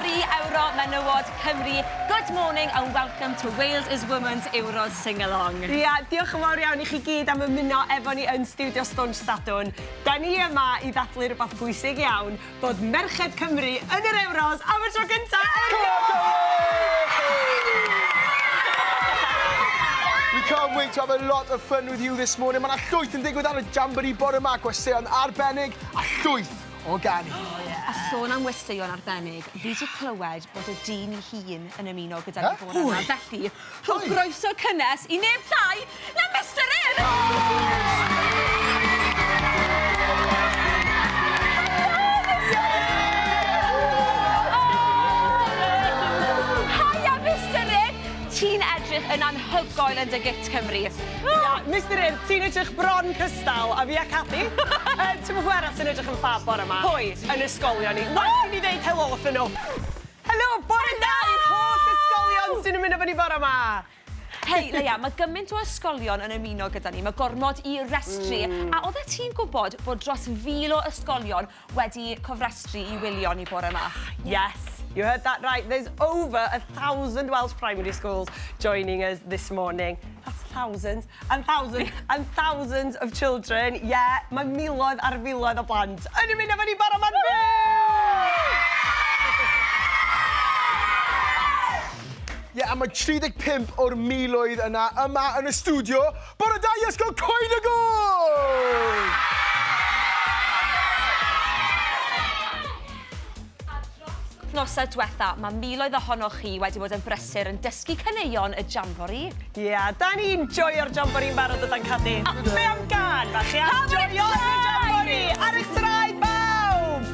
Jamboree Ewro Menywod Cymru. Good morning and welcome to Wales is Women's Euros Sing-Along. Ia, diolch yn fawr iawn i chi gyd am ymuno efo ni yn stiwdio Stwnsh Sadwrn. Da ni yma i ddathlu rhywbeth pwysig iawn, bod merched Cymru yn yr Euros am y tro gyntaf erioed! We can't wait to have a lot of fun with you this morning. Mae 'na llwyth yn digwydd ar y Jamboree bore 'ma, gwesteion arbennig a llwyth o ganu. Oh yeah. A sôn am westeion arbennig, fi 'di clywed bod y dyn 'i hun yn ymuno gyda ni bore 'ma. Felly, rhowch groeso cynnes i neb llai na Mister Urdd! Haia Mister Urdd! Ti'n edrych yn anhygoel yn dy git Cymru. Ia, Mister Urdd, ti'n edrych bron cystal a fi a Cadi. Yy, ti'n pwy arall sy'n edrych yn ffab bore 'ma? Pwy? Yn ysgolion ni. Well i ni ddeud helo wrthyn nhw. Helo, bore da i'r holl ysgolion sy'n ymuno efo ni bore 'ma. Hei, Leia, mae gymaint o ysgolion yn ymuno gyda ni, mae gormod i restru. A oeddet ti'n gwybod bod dros 1,000 o ysgolion wedi cofrestru i wylio ni bore 'ma? Yes, you heard that right. There's over 1,000 Welsh primary schools joining us this morning. That's thousands and thousands and thousands of children. Yeah, mae miloedd ar filoedd o blant yn ymuno efo ni bore 'ma'n fyw! Ie, a mae 35 o'r miloedd yna yma yn y stiwdio. Bore da i Ysgol Coed-y-Gof! Wythnosau diwetha, mae miloedd ohonoch chi wedi bod yn brysur yn dysgu caneuon y Jamboree. Ie, yeah, da ni'n joio'r Jamboree'n barod ydan Cadi. Be am gân fach, ia? Joio y Jamboree! Ar eich traed, bawb!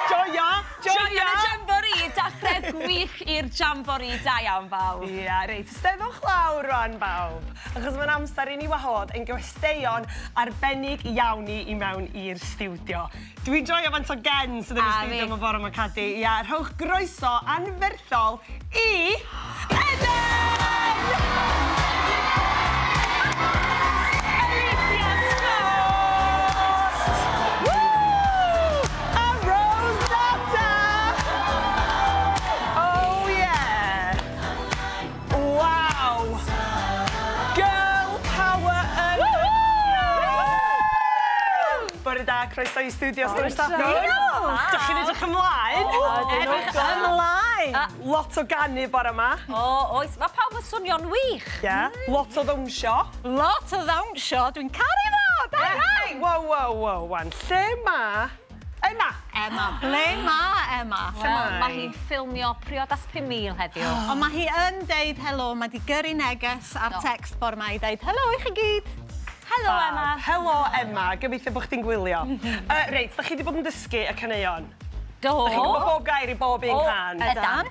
Joio! Joio y Jamboree! Dechrau gwych i'r Jamboree. Da iawn, bawb. Ia, reit. Steddwch lawr rwan, bawb, achos mae'n amser i ni wahodd ein gwesteion arbennig iawn ni i mewn i'r stiwdio. Dwi'n joio faint o gen sydd yn y stiwdio yma bore 'ma, Cadi. Ia, rhowch groeso anferthol i Eden! Alicia Scott! Woo! A Rose Data! Oh yeah! Waw! Girl power yn Bore da, croeso i stiwdio Stwnsh Sadwrn. Diolch! Dych chi'n edrych ymlaen? Edrych ymlaen! Lot o ganu bore 'ma. O, oes. Mae pawb yn swnio'n wych. Ie. Lot o ddawnsio. Lot o ddawnsio. Dwi'n caru fo! Da iawn! Wow, wow, wow, wan. Lle ma Emma? Emma. Ble ma Emma? Wel, mae hi'n ffilmio Priodas 5000 heddiw. Ond mae hi yn deud helo, mae di gyrru neges ar text bore 'ma i ddeud helo i chi gyd. Helo Emma. Helo Emma, gobeithio bod chdi'n gwylio. Uh, reit, da chi wedi bod yn dysgu y caneuon? Do. Da chi'n gwybod bob gair i bob un cân? Ydan.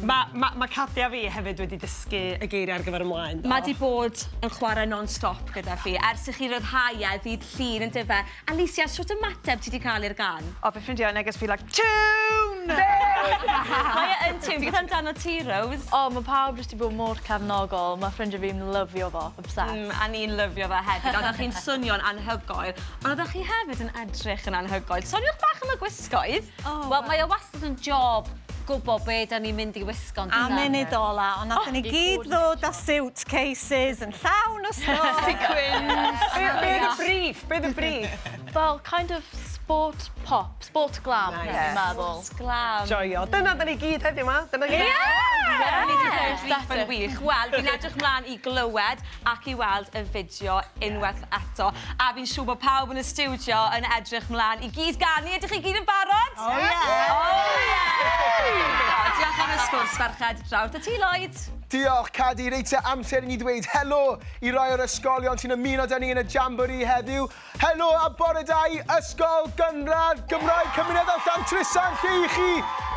Mae ma, ma Cadi a fi hefyd wedi dysgu y geiriau ar gyfer ymlaen. Mae di bod yn chwarae non-stop gyda fi ers i chi ryddhau e ddydd Llun yn dyfe. Alicia, shwt ymateb ti di cael i'r gân? O, fy ffrindiau yn neges fi like, tune! Mae e yn tune. Beth amdano ti, Rose? O, mae pawb jyst 'di bod mor cefnogol. Mae ffrindiau fi'n lyfio fo, obsessed. A ni'n lyfio fe hefyd. Oeddech chi'n swnio'n anhygoel, ond oeddech chi hefyd yn edrych yn anhygoel. Soniwch bach am y gwisgoedd. Wel, mae o wastad yn job gwybod be da ni'n mynd i wisgo. Yn A dydan? munud ola, ond nathon ni gyd ddod â suitcases yn llawn o stwff. Sequins. Be be oedd y brief? Be oedd y brief? Fel kind of sport pop, sport glam, Nice. nice. dwi'n meddwl. Glam. Joio. Dyna da ni gyd heddiw 'ma. Dyna ni. Ni 'di cael brief yn wych. Wel, fi'n edrych mlaen i glywed ac i weld y fideo unwaith eto. A fi'n siŵr bod pawb yn y stiwdio yn edrych mlaen i gyd ganu. Ydych chi gyd yn barod? Oh yeah! Oh yeah! Diolch am y sgwrs, ferched. Draw 'da ti, Lloyd. Diolch, Cadi. Reit te, amser i ni ddweud helo i rai o'r ysgolion sy'n ymuno 'da ni yn y Jamboree heddiw. Helo a bore da i Ysgol Gynradd Gymraeg Cymunedol Llantrisant, lle i chi?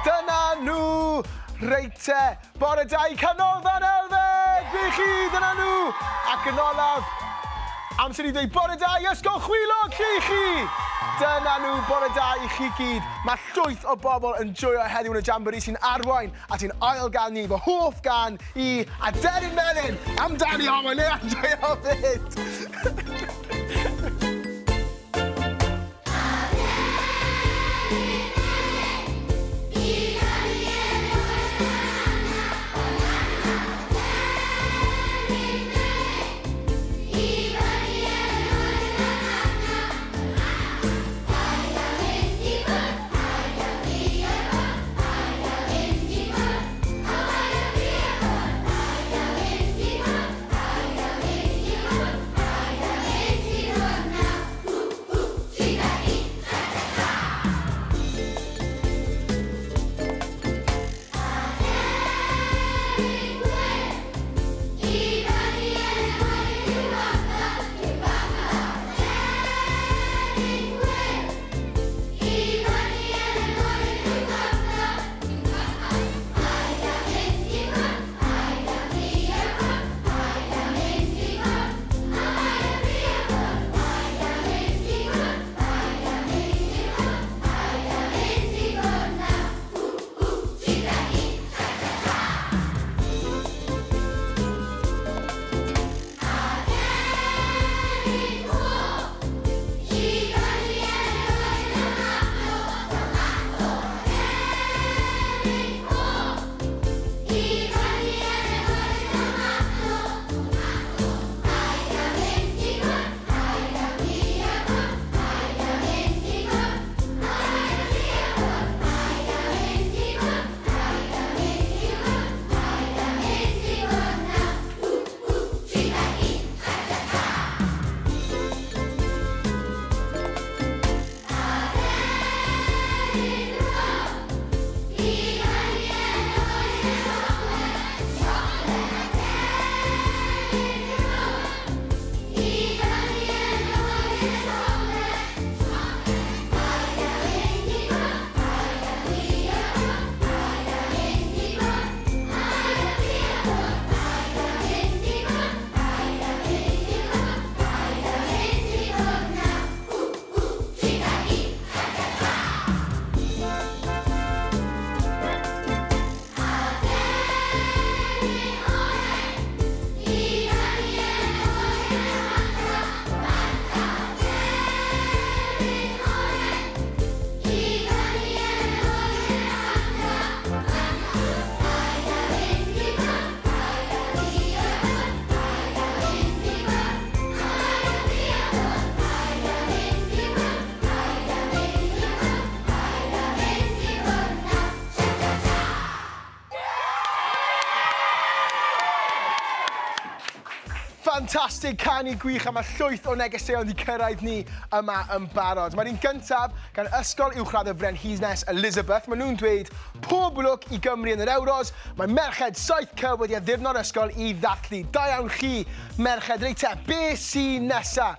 Dyna nhw! Reit te, bore da i Canolfan Elfed, ble i chi? Dyna nhw! Ac yn olaf, amser i ddweud bore da i Ysgol Chwilog, lle i chi? Dyna nhw, bore da i chi gyd. Mae llwyth o bobl yn joio heddiw yn y Jamboree sy'n arwain at ein ail gân ni, fy hoff gân i, Aderyn Melyn, amdani, o, mae'n ei joio fyd! Ffantastig, canu gwych a mae llwyth o negeseuon wedi cyrraedd ni yma yn barod. Mae'r un gyntaf gan Ysgol Uwchradd y Frenhines Elizabeth. Maen nhw'n dweud pob lwc i Gymru yn yr Euros. Mae merched 7C wedi addurno'r ysgol i ddathlu. Da iawn chi, merched. Reit te, be sy'n nesa?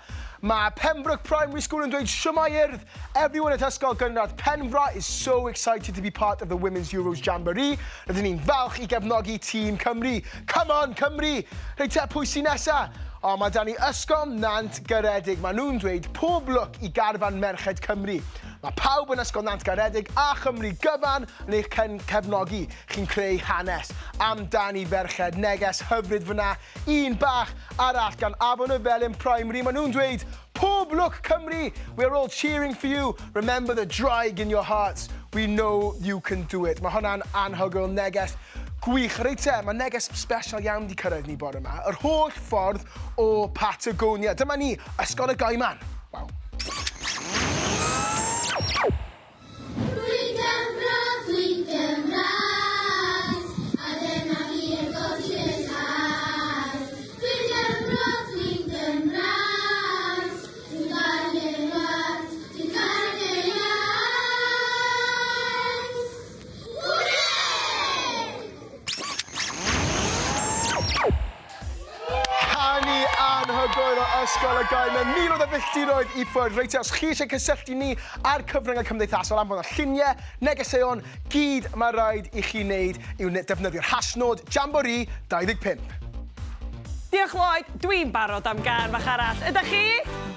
Mae Pembroke Primary School yn dweud Shwmae Urdd! Everyone at Ysgol Gynradd Penfro is so excited to be part of the Women's Euros Jamboree. Rydyn ni'n falch i gefnogi tîm Cymru. Come on Cymru! Reit te, pwy sy'n nesa? O, mae 'da ni Ysgol Nant Garedig. Maen nhw'n dweud pob lwc i garfan Merched Cymru. Mae pawb yn Ysgol Nant Garedig a Chymru gyfan yn eich cefnogi. Chi'n creu hanes. Amdani ferched, neges hyfryd fyna. Un bach arall gan Afon y Felin Primary, maen nhw'n dweud, Pob lwc Cymru! We're all cheering for you! Remember the draig in your hearts! We know you can do it! Mae hwnna'n anhygoel, neges gwych. Reit te, mae neges special iawn wedi cyrraedd ni bore yma, yr holl ffordd o Patagonia. Dyma ni, Ysgol y Gaiman. Waw. Dwi'n Gymro, dwi'n Gymraes, a dyma fi yn codi fy llais. Dwi'n Gymro, dwi'n Gymraes, dwi'n caru fy ngwlad, dwi'n caru fy iaith. Hwrê! Canu anhygoel o Ysgol y Gaer mewn miloedd o filltiroedd i ffwrdd. Reit te, os chi eisiau cysylltu ni ar cyfryngau cymdeithasol, anfon lluniau, negeseuon, gyd mae rhaid i chi wneud yw defnyddio'r hashnod Jamboree25. Diolch Lloyd, dwi'n barod am gân fach arall. Ydych chi?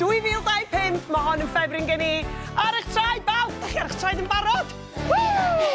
2025, mae hon yn ffefryn gen i. Ar eich traed, bawb! Dych chi ar eich traed yn barod? Woo!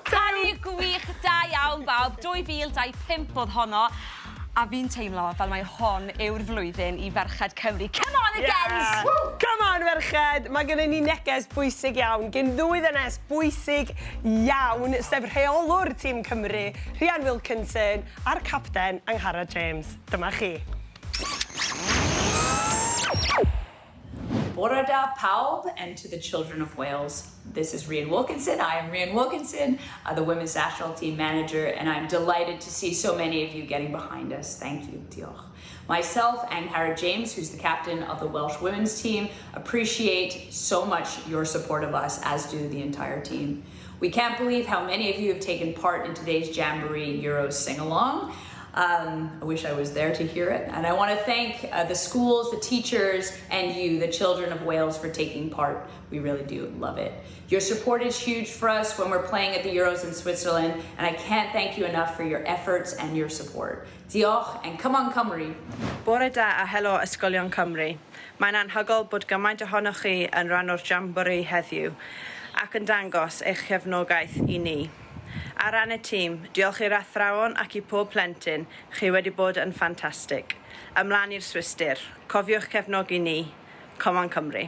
Canu gwych, da iawn bawb. 2025 oedd honno. A fi'n teimlo fel mai hon yw'r flwyddyn i ferched Cymru. Come on agains! Yeah. Come on ferched! Mae gennym ni neges bwysig iawn gin ddwy ddynes bwysig iawn, sef rheolwr tîm Cymru, Rhian Wilkinson, a'r capten Angharad James. Dyma chi. Bore da pawb and to the children of Wales. This is Rhian Wilkinson. I am Rhian Wilkinson, the Women's National Team Manager, and I'm delighted to see so many of you getting behind us. Thank you, diolch. Myself and Harry James, who's the captain of the Welsh women's team, appreciate so much your support of us, as do the entire team. We can't believe how many of you have taken part in today's Jamboree Euro sing along. I wish I was there to hear it. And I want to thank the schools, the teachers, and you, the children of Wales, for taking part. We really do love it. Your support is huge for us when we're playing at the Euros in Switzerland, and I can't thank you enough for your efforts and your support. Diolch, and come on Cymru! Bore da a helo Ysgolion Cymru. Mae'n anhygoel bod gymaint ohonoch chi yn rhan o'r Jamboree heddiw ac yn dangos eich cefnogaeth i ni. Ar ran y tîm, diolch i'r athrawon ac i pob plentyn, chi wedi bod yn ffantastig. Ymlaen i'r Swistir. Cofiwch cefnogi ni. Come on Cymru.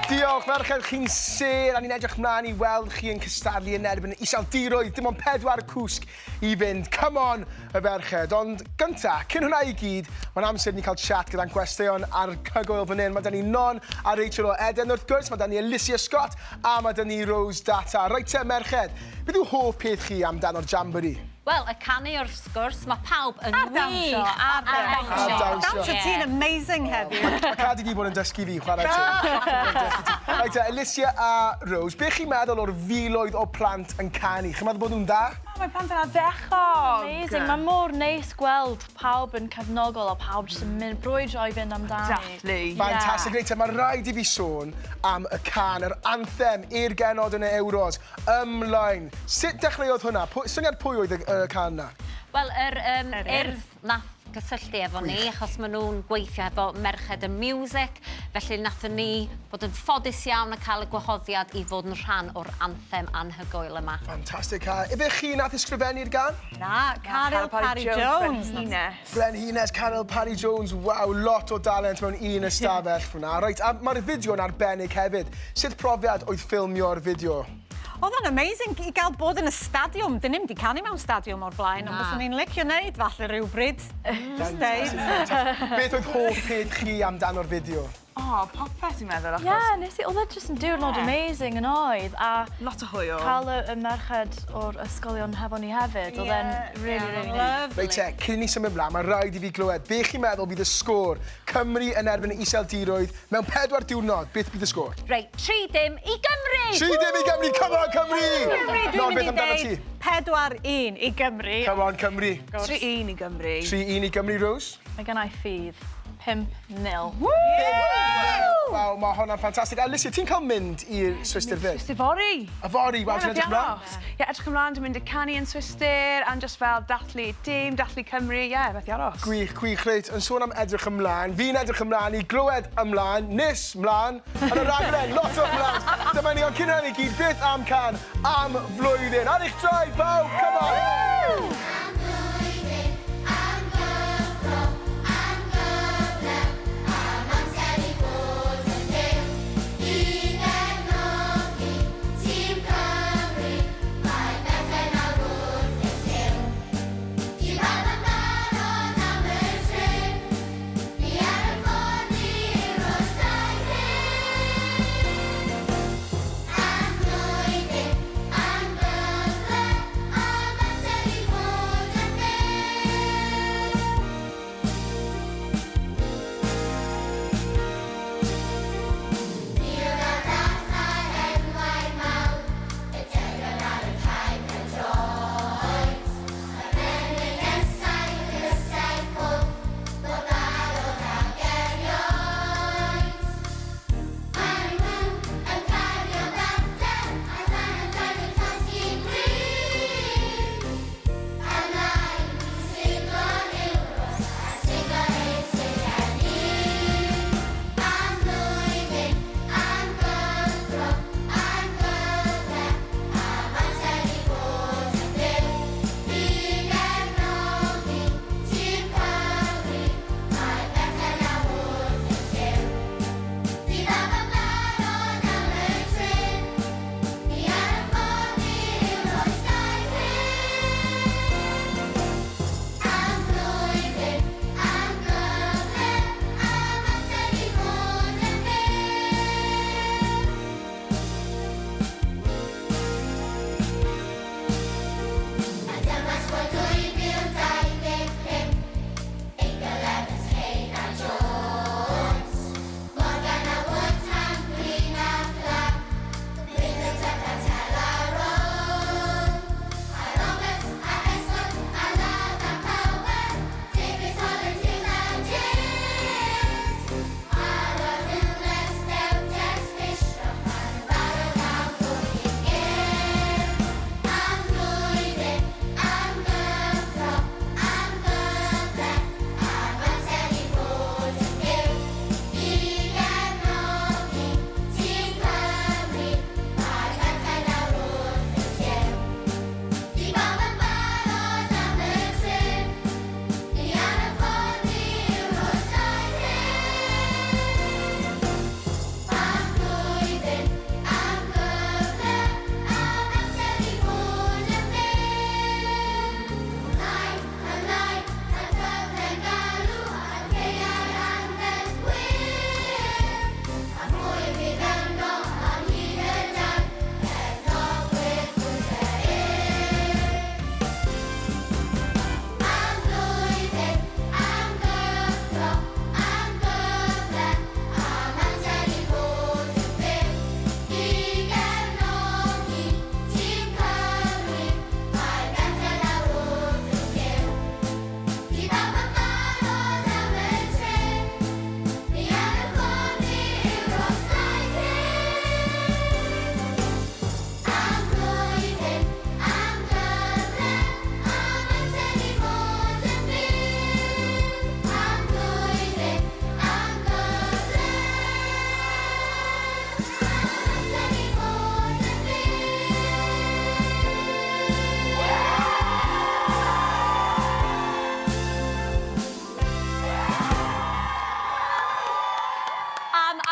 Diolch, merched, chi'n sêr, a ni'n edrych mlaen i weld chi yn cystadlu yn erbyn y Iseldiroedd. Dim ond pedwar cwsg i fynd. Come on, y ferched. Ond gynta, cyn hwnna i gyd, mae'n amser i ni cael chat gyda'n gwesteion anhygoel fan hyn. Mae 'da ni Non a Rachel o Eden wrth gwrs, mae 'da ni Alicia Scott a mae 'da ni Rose Data. Reit te, merched, beth yw hoff peth chi amdano'r Jamboree? Wel, y canu wrth gwrs, mae pawb yn A'r dawnsio, wych. a'r dawnsio. A'r dawnsio. Dawnsio, ti'n amazing heddiw. Mae Cadi 'di bod yn dysgu fi, chwarae teg. Reit te, Alicia a Rose, beth chi'n meddwl o'r filoedd o plant yn canu? Chi'n meddwl bod nhw'n dda? O, mae plant yn ardderchog. Amazing. Mae mor neis gweld pawb yn cefnogol a pawb jyst yn mynd brwydro i fynd amdani. Dathlu. Fantastic. Reit te, mae rhaid i fi sôn am y cân, yr anthem i'r genod yn y Euros, Ymlaen. Sut dechreuodd hwnna? Pwy, syniad pwy oedd y, y cân 'na? Wel, yr Urdd nath gysylltu efo ni, achos maen nhw'n gweithio efo Merched y Music, felly nathon ni bod yn ffodus iawn a cael y gwahoddiad i fod yn rhan o'r anthem anhygoel yma. Fantastic. A ife chi nath ysgrifennu'r gân? Na, Caryl Parry Jones. Brenhines. Brenhines Caryl Parry Jones. Waw, lot o dalent mewn un ystafell fyna. Reit, a mae'r fideo'n arbennig hefyd. Sut profiad oedd ffilmio'r fideo? Oedd o'n amazing i gael bod yn y stadiwm. Dyn ni'm 'di canu mewn stadiwm o'r blaen, ond byswn i'n licio wneud falle rhywbryd. Just deud. Beth oedd hoff peth chi amdano'r fideo? O, popeth i'n meddwl, achos Ie, yeah, nes i, oedd e jyst yn diwrnod amazing yn oedd, a lot o hwyl. Cael y merched o'r ysgolion hefo ni hefyd, oedd e'n really, really nice. Reit te, cyn i ni symud mlaen, mae rhaid i fi glywed, be chi'n meddwl bydd y sgôr Cymru yn erbyn y Iseldiroedd mewn 4 diwrnod? Beth bydd y sgôr? Reit, 3-0 i Gymru! 3-0 i Gymru, come on Cymru! Cymru, dwi'n Non, mynd beth i amdano ddeud ti? 4-1 i Gymru. Come on Cymru. 3-1 i Gymru. 3-1 i Gymru, Rose. Mae gen i ffydd 5-0. Waw, mae hwnna'n ffantastig. Alicia, ti'n cael mynd i'r Swistir fyd? Swistir fory. Yfory, waw, ti'n edrych ymlaen? Ie, edrych ymlaen, dwi'n mynd i canu yn Swistir, and just fel dathlu tîm, dathlu Cymru, ie, yeah, methu aros. Gwych, gwych, reit. Yn sôn am edrych ymlaen, fi'n edrych ymlaen i glywed ymlaen, nes mlaen, yn y raglen, lot o ymlaen. Dyma ni, ond cyn hynny gyd, beth am cân am flwyddyn? Ar eich traed, pawb, come on! Am flwyddyn, am gyffro, am gyfle, am amser i fod yn fyw. I gefnogi tîm Cymru, mae merched nawr wrth eu llyw. I bawb yn barod am y trip, ni ar y ffordd i Euros 20. Am flwyddyn, am gyfle, am amser i fod.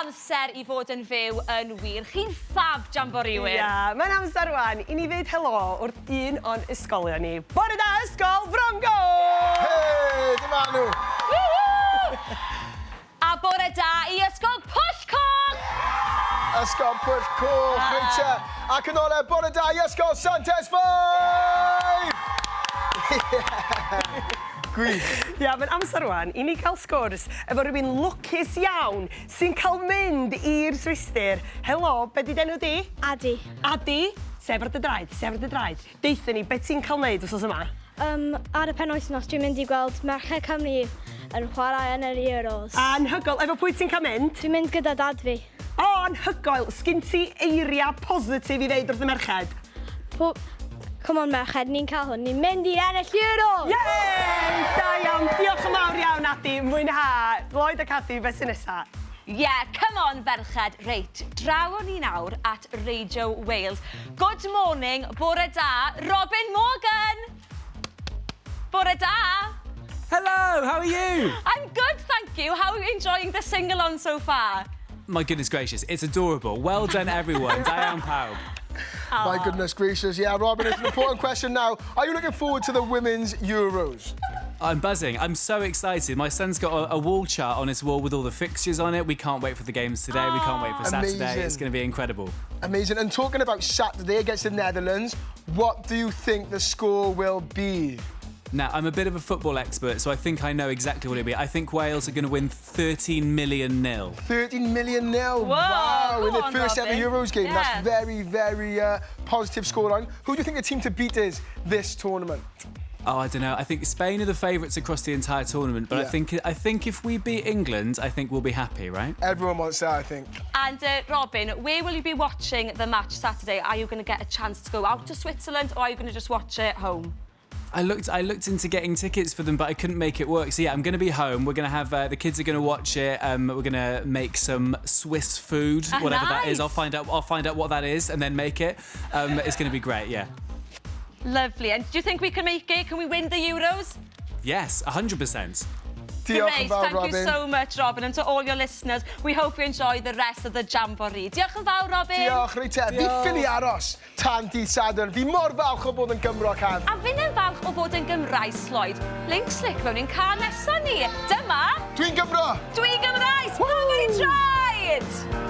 amser i fod yn fyw yn wir. Chi'n ffab, Jamboriwyr. Ia, mae'n amser rwan i ni ddeud helo wrth un o'n ysgolion ni. Bore da, Ysgol Frongoch! Hei, dyma nhw! Woohoo! A bore da i Ysgol Pwll Coch! Ysgol Pwll Coch, reit te. Ac yn ole, bore da i Ysgol Santes Fair! Gwych. Ia, mae'n amser rwan i ni cael sgwrs efo rhywun lwcus iawn sy'n cael mynd i'r Swistir. Helo, be di d'enw di? Adi. Adi, sef ar dy draed, sef ar dy draed. Deutha ni, be ti'n cael wneud wythnos yma? Um, ar y penwythnos, dwi'n mynd i gweld Merched Cymru yn chwarae yn yr Euros. Anhygoel. Efo pwy ti'n cael mynd? Dwi'n mynd gyda dad fi. O, anhygoel. Sgin ti eiriau positif i ddeud wrth y merched? Po Come on merched, ni'n cael hwn. Ni'n mynd i ennill Euros! Yay! Da iawn. Diolch yn fawr iawn, Adi. Mwynha. Lloyd a Cathy, beth sy'n nesa? Yeah, come on ferched. Reit, draw o'n ni nawr at Radio Wales. Good morning, bore da, Robin Morgan! Bore da! Hello, how are you? I'm good, thank you. How are you enjoying the sing-along so far? My goodness gracious, it's adorable. Well done, everyone. Da iawn pawb. My goodness gracious. Yeah, Robin, it's an important question now. Are you looking forward to the Women's Euros? I'm buzzing. I'm so excited. My son's got a wall chart on his wall with all the fixtures on it. We can't wait for the games today. We can't wait for Saturday. Amazing. It's going to be incredible. Amazing. And talking about Saturday against the Netherlands, what do you think the score will be? Now, I'm a bit of a football expert, so I think I know exactly what it'll be. I think Wales are going to win 13 million nil. 13 million nil. Whoa, wow, go in the on, first ever Robin. Euros game. Yeah. That's very, very positive scoreline. Who do you think the team to beat is this tournament? Oh, I don't know. I think Spain are the favourites across the entire tournament, but Yeah. I think if we beat England, I think we'll be happy, right? Everyone wants that, I think. And Robin, where will you be watching the match Saturday? Are you going to get a chance to go out to Switzerland or are you going to just watch it at home? I looked into getting tickets for them, but I couldn't make it work. So yeah, I'm going to be home. We're going to have the kids are going to watch it. We're going to make some Swiss food, Ah, whatever that is. nice. I'll find out what that is and then make it. It's going to be great. Yeah. Lovely. And do you think we can make it? Can we win the Euros? Yes, 100%. Diolch Great, yn fawr, thank Robin. you so much, Robin. And to all your listeners, we hope you enjoy the rest of the Jamboree. Diolch yn fawr, Robin. Diolch, reit te. Fi ffili aros tan dydd Sadwrn. Fi mor falch o bod yn Gymro, Cath. A fi'n falch o fod yn Gymraes, Lloyd. Link slick mewn i'n cân nesa ni. Dyma... Dwi'n Gymro! Dwi'n Gymraes! Pawb ar ei traed!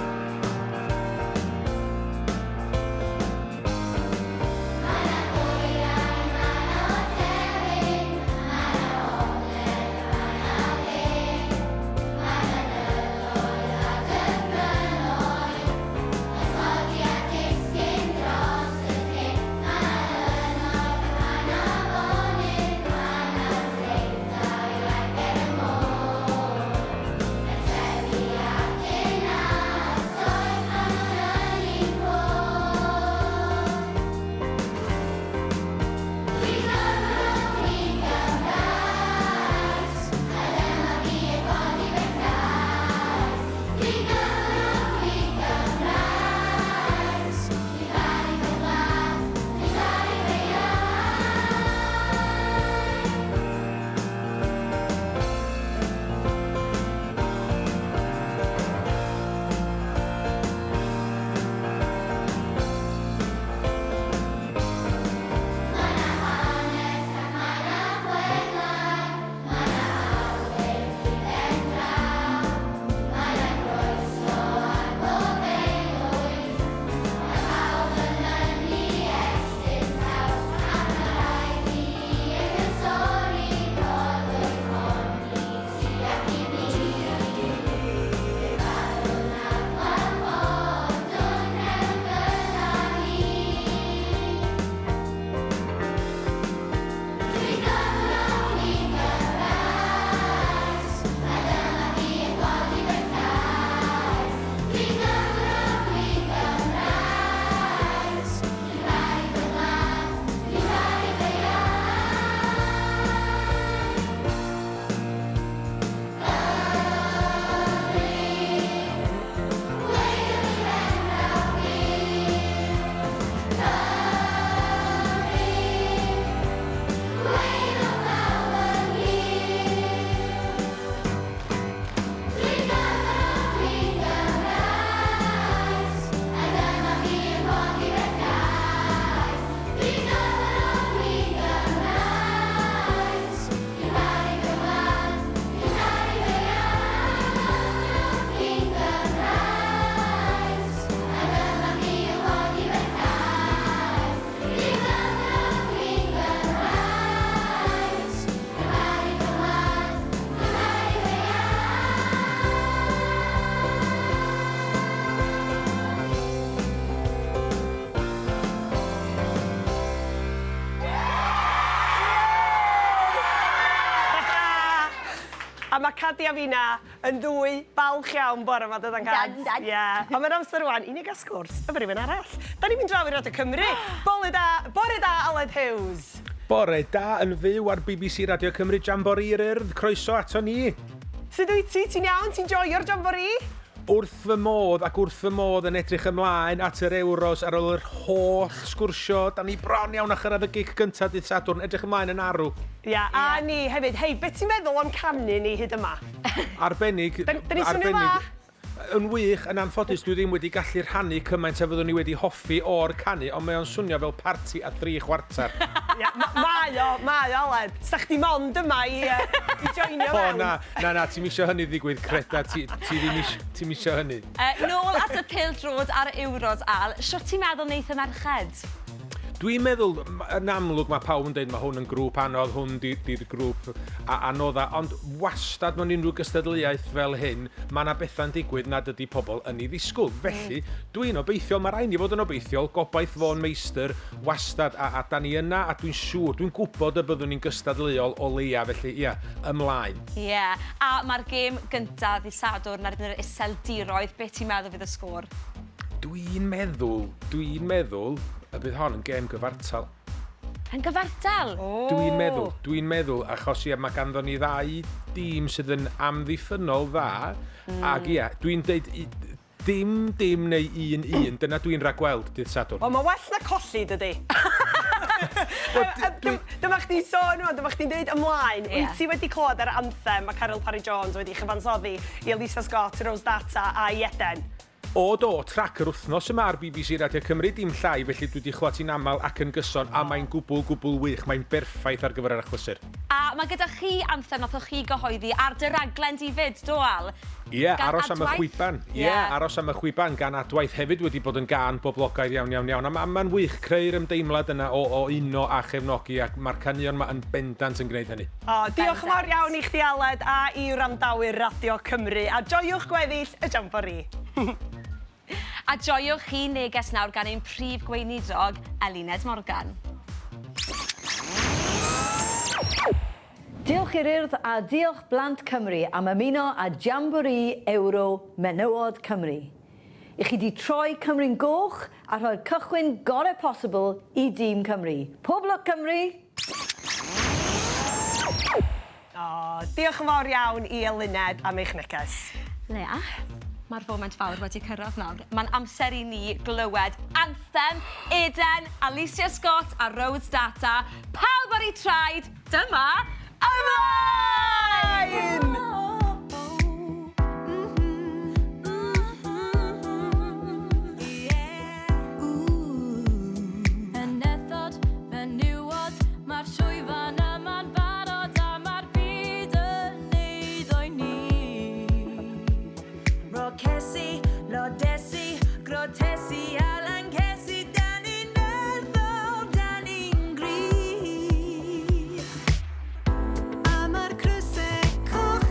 Mae Cadi a finna yn ddwy balch iawn bore 'ma, dydan Cad? Yndan, yndan. Ie. Ond mae'n amser rwan i ni gael sgwrs efo rhywun arall. Da ni'n mynd draw i Radio Cymru. Bore da, bore da Aled Hughes. Bore da yn fyw ar BBC Radio Cymru Jamboree yr Urdd, croeso ato ni. Sut wyt ti? Ti'n iawn? Ti'n joio'r Jamboree? Wrth fy modd ac wrth fy modd yn edrych ymlaen at yr Euros ar ôl yr holl sgwrsio. Da ni bron iawn â chyrraedd y gic gyntaf dydd Sadwrn, edrych ymlaen yn arw. Ia, a ni hefyd. Hei, beth ti'n meddwl o'n canu ni hyd yma? Arbennig. Da ni'n swnio dda? Yn wych, yn anffodus dwi ddim wedi gallu rhannu cymaint a fyddwn i wedi hoffi o'r canu, ond mae o'n swnio fel parti a thri chwarter. Ia, mae o, mae o, Aled. Sa chdi mond yma i, i joinio mewn. O, na, na, na, ti'm isio hynny ddigwydd, creda, ti, ti ddim isio, ti'm isio hynny. Nôl at y pêl-droed a'r Euros, Al. Shwt ti'n meddwl wneith y merched? Dwi'n meddwl, yn amlwg mae pawb yn dweud mae hwn yn grŵp anodd, hwn di'r grŵp anodda, ond wastad mewn unrhyw gystadleuaeth fel hyn, mae yna bethau'n digwydd nad ydy pobl yn ei ddisgwyl. Felly, dwi'n obeithiol, mae rhaid ni fod yn obeithiol, gobaith fo'n meistr wastad, a, a da ni yna, a dwi'n siŵr, dwi'n gwybod y byddwn ni'n gystadleuol o leia, felly ia, ymlaen. Ie, yeah. A mae'r gêm gyntaf ddydd Sadwrn ar yr Iseldiroedd, beth ti'n meddwl fydd y sgôr? Dwi'n meddwl, dwi'n meddwl y bydd hon yn gêm gyfartal. Yn gyfartal? Oh. Dwi'n meddwl, dwi'n meddwl, achos ia, mae ganddo ni ddau dîm sydd yn amddiffynnol dda, ac ia, dwi'n deud dim dim neu un un, dyna dwi'n ragweld dydd Sadwrn. Wel, mae well na colli, dydy? Dyma chdi'n sôn rwan, dyma chdi'n deud ymlaen. Yeah. Wyt ti wedi clywed yr anthem mae Caryl Parry Jones wedi chyfansoddi i Elisa Scott, Rose Data a i Eden? O do, trac yr wythnos yma ar BBC Radio Cymru, dim llai, felly dwi 'di chlywed hi'n aml ac yn gyson, a mae'n gwbl, gwbl wych, mae'n berffaith ar gyfer yr achlysur. A mae gyda chi anthem nathoch chi gyhoeddi ar dy raglen di 'fyd, do Al? Ie, Aros am y Chwiban. Ie, Aros am y Chwiban gan Adwaith hefyd wedi bod yn gân boblogaidd iawn, iawn, iawn. A mae'n wych creu'r ymdeimlad yna o, o uno a chefnogi ac mae'r caneuon 'ma yn bendant yn gwneud hynny. O, diolch yn fawr iawn i chdi Aled a i wrandawyr Radio Cymru, a joiwch gweddill y jamboree. A joiwch chi neges nawr gan ein prif gweinidog, Eluned Morgan. Diolch i'r Urdd a diolch blant Cymru am ymuno â Jamboree Ewro Menywod Cymru. I chi 'di troi Cymru'n goch a rhoi'r cychwyn gore posibl i dîm Cymru. Pob lwc Cymru! O, diolch yn fawr iawn i Eluned am eich neges. Leah, mae'r foment fawr wedi cyrraedd nawr. Mae'n amser i ni glywed anthem Eden, Aleighcia Scott a Rose Data. Pawb ar eu traed, dyma Ymlaen! Genethod, menywod, mae'r llwyfan yma'n barod a mae'r byd yn eiddo i ni. Rocesi, lodesi, grotesi a langhesi, da ni'n nerthol, da ni'n gry. A mae'r crysau coch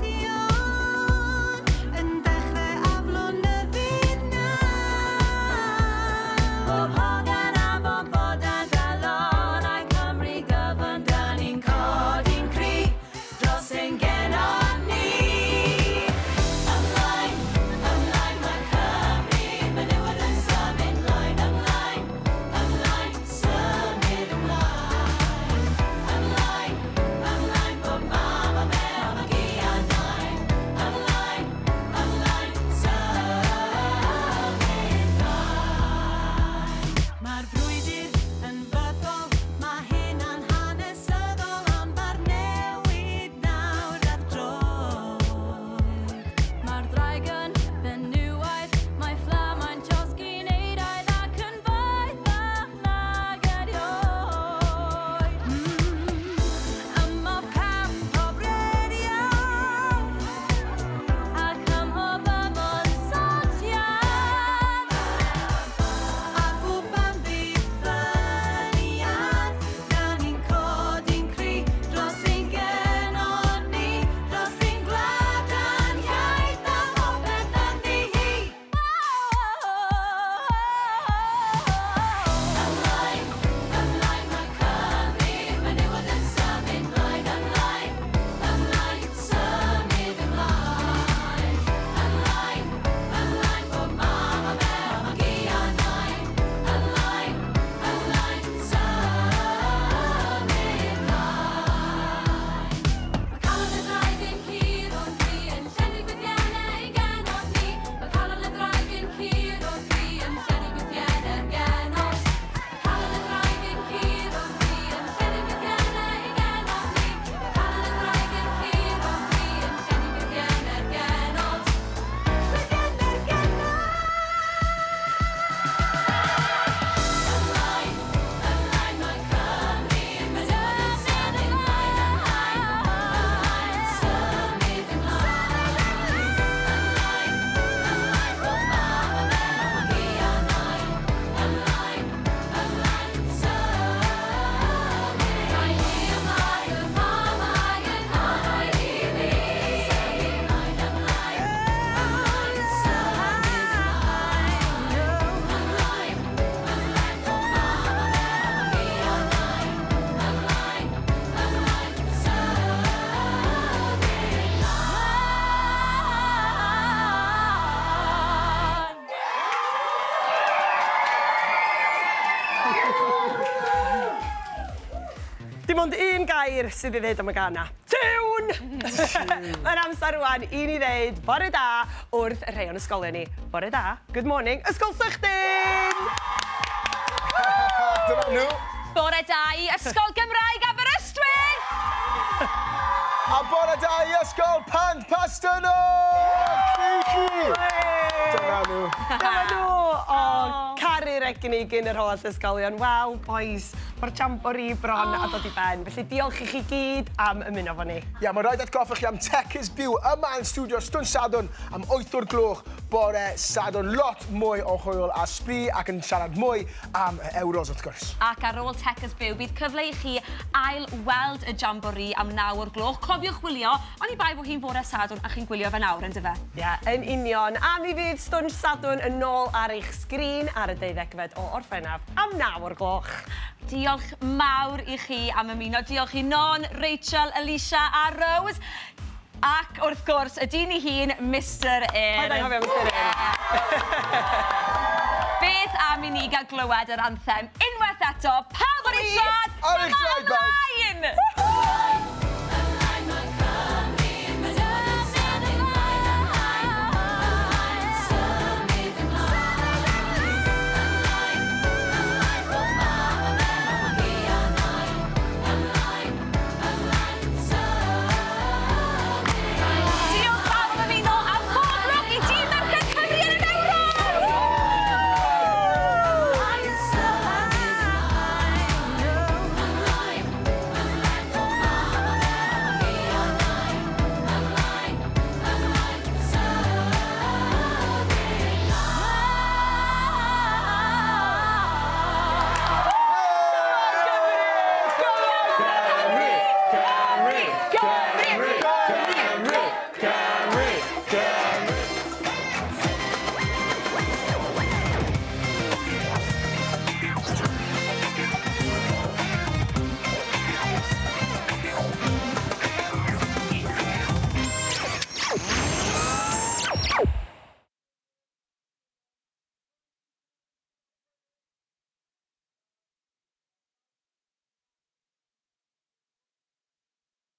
Dim ond un gair sydd i ddeud am y gân 'na. Tiwn! Mae'n amser rwan i ni ddeud bore da wrth y rhei o'n ysgolion ni. Bore da, good morning, Ysgol Sychdyn! Dyna nhw. Bore da i Ysgol Gymraeg Aberystwyth! A bore da i Ysgol Pant Pasternog! Chi! Dyna nhw. Dyna nhw! O, caru'r egni gyn yr holl ysgolion. Wel, boys, mae'r jamboree bron a dod i ben. Felly diolch i chi gyd am ymuno fo ni. Ia, mae rhaid atgoffa chi am Tecys Byw yma yn stiwdio Stwnsh Sadwrn am 8 o'r gloch bore Sadwrn. Lot mwy o hwyl a sbri ac yn siarad mwy am y Euros wrth gwrs. Ac ar ôl Tecys Byw, bydd cyfle i chi ail weld y jamboree am 9 o'r gloch. Cofiwch wylio, oni bai bod hi'n bore Sadwrn a chi'n gwylio fe nawr, yndyfe? Ie, yn union. A mi fydd Stwnsh Sadwrn yn ôl ar eich sgrin ar y 12fed o Orffennaf am 9 o'r gloch. Diolch mawr i chi am ymuno. Diolch i Non, Rachel, Alicia a Rose. Ac wrth gwrs, y dyn ei hun, Mr Urdd. Paid anghofio Mr Urdd. Beth am i ni gael glywed yr anthem unwaith eto? Pawb ar eu traed! Ar eich traed, bawb! Ymlaen!